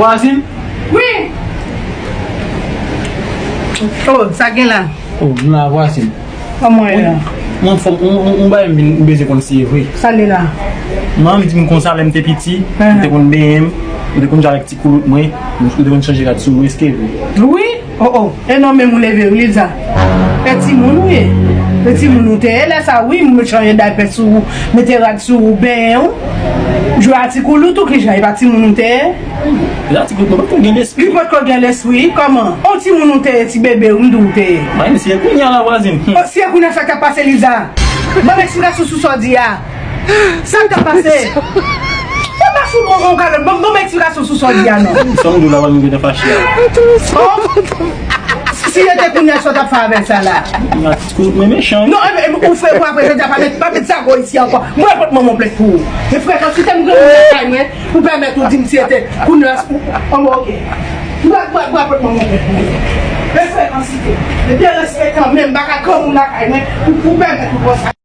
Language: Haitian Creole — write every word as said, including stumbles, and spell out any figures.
Vwazin? Wi. Oh, sa gen la? Oh, m la vwazin. Kòman w ye la? Mwen anfòm, yon, yon, yon bagay m vin, m bezwen konn si e vre. Sa l ye la? Manman m di m konsa lè m te piti, m te konn benyen m, m te konn jwe avèk ti koulout mwen, m te konn chanje rad sou mwen, èske e vre? Wi. Oh, oh. E non, menm ou leve, wi, Lilza. E timoun ou ye. E timoun ou te ye lè sa, wi, m chanje daypè sou ou, mete rad sou ou, benyen ou. Jwe a ti koulout ou, kijan, e pa timoun ou te ye? Lilza, ti koulout mwen, pa t gen lespri. Li potko gen lespri, kòman? On timoun ou te ye, ti bebe, ou m di ou te ye. Mwen, si e kounye a la, vwazin. Hmm. Oh, si e kounye a, sa k ap pase, Lilza? Ban m eksplikasyon sou sa w di a. Sa k ap pase? Fè m pa fout on, on kalòt. Ban, ban m eksplikasyon sou sa w di a non. Sa m di w la, pa m gentan fache a. Oh. Si yo te kounye a, sa w t ap fè avèk sa la? Mwen mechan. Non, e, e, ou fè, ou apre jodi a, pa met, pa met zago isi ankò. Mwen pòt manman plent pou ou. E frekansite m granmoun lakay mwen, pou pèmèt ou di m si yo te kounye a, anmò, oke. Mwen, mwen, mwen pòt manman plent pou ou. E frekansite. E derespektan menm, bagay granmoun lakay mwen, pou, pou pèmèt ou konsa.